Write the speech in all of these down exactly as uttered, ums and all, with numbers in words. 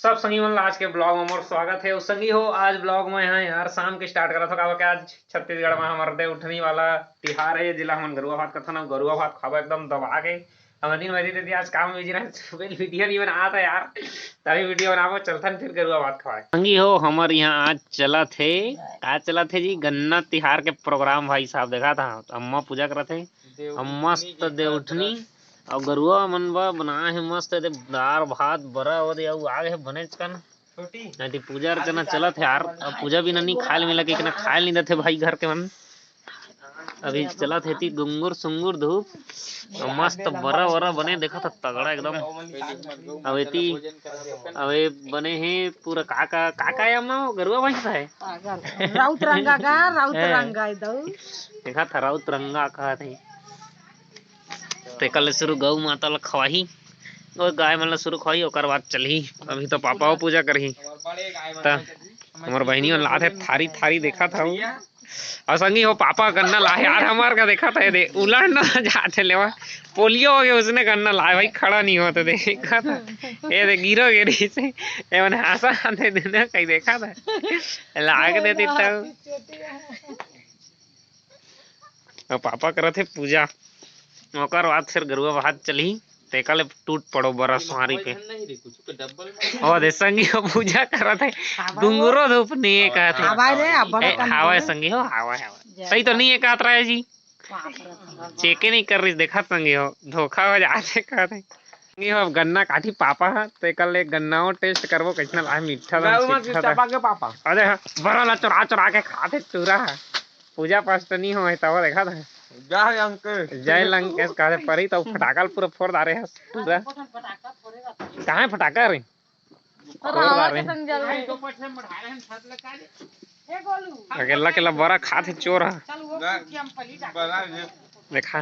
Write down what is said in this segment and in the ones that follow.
सब संगी मन ला आज के ब्लॉग में मोर स्वागत है। अउ संगी हो, आज ब्लॉग में है यार, शाम के स्टार्ट करत हो, काबर के आज छत्तीसगढ़ में हमर दे उठनी वाला तिहार है, जेला हमन गरुआ भात कथन। अउ गरुआ भात खाबो एकदम दबा के। हमर दिन भर दे आज काम में बिजी रहे, सुबह वीडियो नहीं बनात है यार, तभी वीडियो बनाबो, चलथन फिर गरुआ भात खवाए। संगी हो, हमर यहाँ आज चलत है, का चलत है जी, गन्ना तिहार के प्रोग्राम। भाई साहब देखा था, अम्मा पूजा करत है, अउ मस्त दे उठनी अउ गरुआ मन बर बनाए हे मस्त दे दार भात बरा, ओ दे अउ आगे हे बनेच कन। नहीं तो पूजा अर्चना चलत हे यार, अब पूजा बिना नहीं खाए ल मिला, कि इतना खाए ल नहीं देथे भाई घर के मन। अभी चलत हे ती गुंगुर सुंगुर धूप, अउ मस्त बरा वरा बने, देखा था तगड़ा एकदम। अब एती, अब ये बने हे पूरा का का, का का है अम्मा, वो गरुआ भैंस है? राउत रंगा का, राउत हैं। रंगा है दऊ। देखा था राउत रंगा का थे। तेकर ले शुरू गऊ माता ल खवाही, ओ गाय मन ल शुरू खवाही, ओकर बाद चलही। अभी तो पापा वो पूजा करही। त हमर बहिनी मन लात हे थारी थारी, देखा था वो। अउ संगी हो, पापा गन्ना लाहे यार, हमार का देखा था, ये दे उलट ना जात हे लेवा। पोलियो हो गया उसने गन्ना लाए भाई, खड़ा नहीं होता, देखा था। ये दे गिरो गिरी से, ये मन हंसा आते दिन कहीं देखा था। लाग देती तब। अउ पापा करत हे पूजा, ओकर बाद फिर गरुआ भात चलही, तेका ले टूट पड़ो बरा सुहारी पे। ओ दे संगी हो पूजा करत हे, गुंगुरो धूप नहीं है कहत हे। हवा रे, अब ए, बड़ा हवा है संगी हो, हवा है, हवा। सही तो नहीं है कहत रहा है जी। चेके नहीं कर रही, देखा संगी हो, धोखा हो जाते कहत हे। संगी हो, अब गन्ना काटी पापा ह, तेकर ले गन्ना टेस्ट करबो, कैसन लागे, मीठा था, गऊ मत मीठा था। चपा के पापा। अरे हाँ, बरा ला चुरा चुरा के खाते चूरा है। पूजा पाठ तो नहीं होए, तब देखा था। जय लंकेश। जय लंकेश, कहा थे परी तो फटाका ल पूरा फोड़ डारे हस पूरा। कहाँ है फटाका रे? फोड़ डारे। अकेला अकेला बरा खात हे चोर ह। बरा ये। देखा,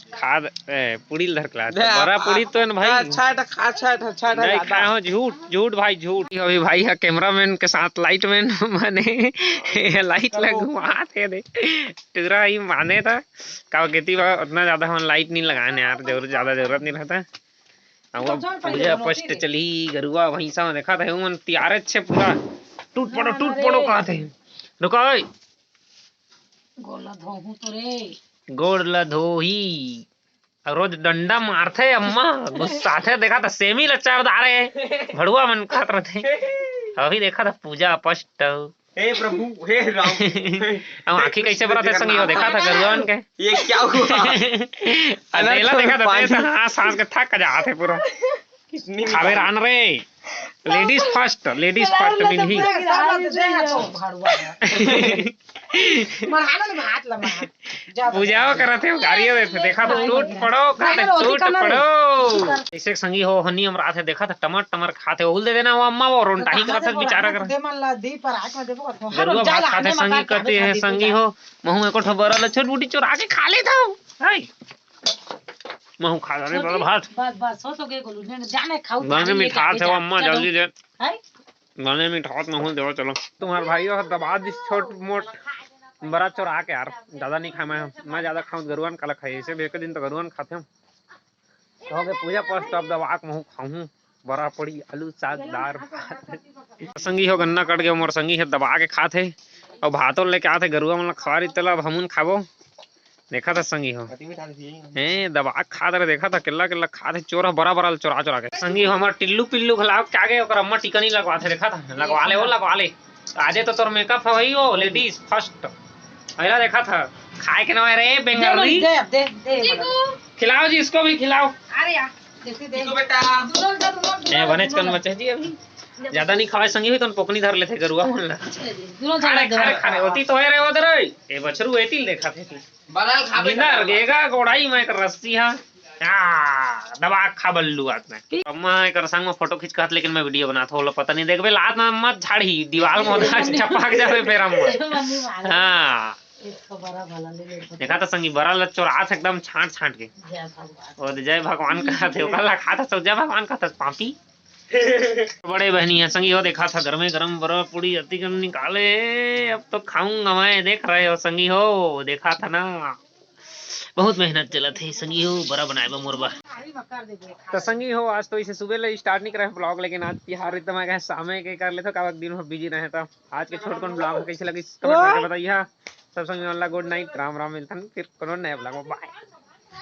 खाद, ए, पूड़ी ल धर के लात हे। बरा पूड़ी तो न भाई। अच्छा, अच्छा, अच्छा, अच्छा, नहीं ज्यादा। खाए हो, झूठ, झूठ भाई, झूठ। अभी भाई है कैमरामैन के साथ लाइट मैन बने, लाइट लगवात हे दे। टूरा ही माने था, का कहती बा, उतना ज्यादा हम लाइट नहीं लगाए यार, जरूर, ज्यादा जरूरत नहीं रहता। अब पूजा फर्स्ट चली, गरुआ भैंसा में देखा था, उमन तियारे छे पूरा, टूट पड़ो, टूट पड़ो, कहा थे, रुका ओए। गोड़ ला धोहूं तो रे। गोड़ ला धोही। अउ रोज डंडा मारथे अम्मा, गुस्साथे, देखा था सेमी ला चार दारे, भड़ुआ मन खात रहथे। अभी देखा था पूजा पस्ट। हे प्रभु, हे राम। अब आँखी कैसे बरत हे संगी हो, देखा था गरुआ मन के। ये क्या हुआ? अबेला देखा था, पानी। तेल से हाथ सांस के थक जात हे पूरा। कितनी खावे रान रे। लेडीज फर्स्ट, लेडीज फर्स्ट मिलही। मरहाना ले भात ला मरहा। पूजा करत हे, गाड़ी देथे, देखा तो टूट पड़ो, खाते टूट पड़ो। ऐसे संगी हो, हनी हम रात हे, देखा था टमर टमर खाते, उल दे देना वो अम्मा, वो रोंटाही करत हे बेचारा कर। दे मन ला दी पर आँख में देबो। गरुआ भात खाते संगी कहते हैं, संगी हो, महू एको ठो बरा ल छोट बूटी चोरा के खा लेता हूँ। हाय। महू खा जाने वाला भात। बस, बस, हो तो गए गोलू, ने जाने खाऊ। गाने मिठात हे वो अम्मा, जल्दी दे। हाय। गाने मिठात महू देवा, चलो। तुम्हार भाई हो दबा दिस छोट मोट बरा चोरा के यार, ज्यादा नहीं खाए मैं, मैं ज्यादा खाऊं, गरुआ न काला खाई, ऐसे भी एक दिन तो गरुआ न खाते हम। तो हो गए पूजा पाठ, अब दबा के महू खाऊं, बरा पड़ी, आलू, साग, दार, भात। संगी हो गन्ना कट गया, मोर संगी हे दबा के खात हे, अउ भातो लेके आत हे, गरुआ मन ला खवा रही, तेला अब हमन खाबो। देखा था संगी हो। कति मिठात हे। हे, दबा के खात रहे, देखा था, केला, केला खात हे, चोर ह बरा, बरा चोरा, चोरा के। संगी हो, हमर टिल्लू पिल्लू घला के आगे, ओकर अम्मा टिका नहीं लगवा थे, देखा था, लगवा ले, वो लगवा ले। आजे तो तोर मेकअप है भाई, वो लेडीज फर्स्ट। अइला देखा था, खाए के ना रे, दे बेंगरी। दे, दे, दे, खिलाओ जी, इसको भी खिलाओ। अरे यार, देखते, देख। ए, बने चिकन मचे जी अभी। ज्यादा नहीं खावे संगी हो, तो पोकनी धर लेथे गरुआ मन ला। खा रे, खा रे, खा रे, ओती तो है रे, उधर है। ए, बछरू एती ल देखा थे। बलाल खा बेटा। गिंदा गेगा गोड़ाई में एक रस्सी हा। आ, दबा खा बल्लू आत में। अम्मा एकर संग में फोटो खींच कहत, लेकिन मैं वीडियो बनात हो, पता नहीं देखबे, लात में मत झाड़ी, दीवार में होता चपक जावे फिर अम्मा। हाँ। देखा तो संगी, बरा ल चोरात एकदम छांट छांट के। जय भगवान। और जय भगवान कहत हे, ओकर ला खात हस, जय भगवान कहत हस, पापी। बड़े बहनी है संगी हो, देखा था गरमे गरम बरा पूड़ी अति गरम निकाले, अब तो खाऊंगा मैं, देख रहे हो संगी हो, देखा था ना। बहुत मेहनत चलत हे संगी हो, बड़ा बनाए बा मोर बर। तो संगी हो, आज तो इसे सुबह ले स्टार्ट नहीं करे ब्लॉग, लेकिन आज तिहार एकदम आ गया, शाम के कर लेथो, काबर दिन भर बिजी रहे। तो आज के छोटकन ब्लॉग कैसे लगिस, कमेंट करके बताइए। सब संगी मन ला गुड नाइट, राम राम, मिलथन फिर कोनो नया ब्लॉग में, बाय।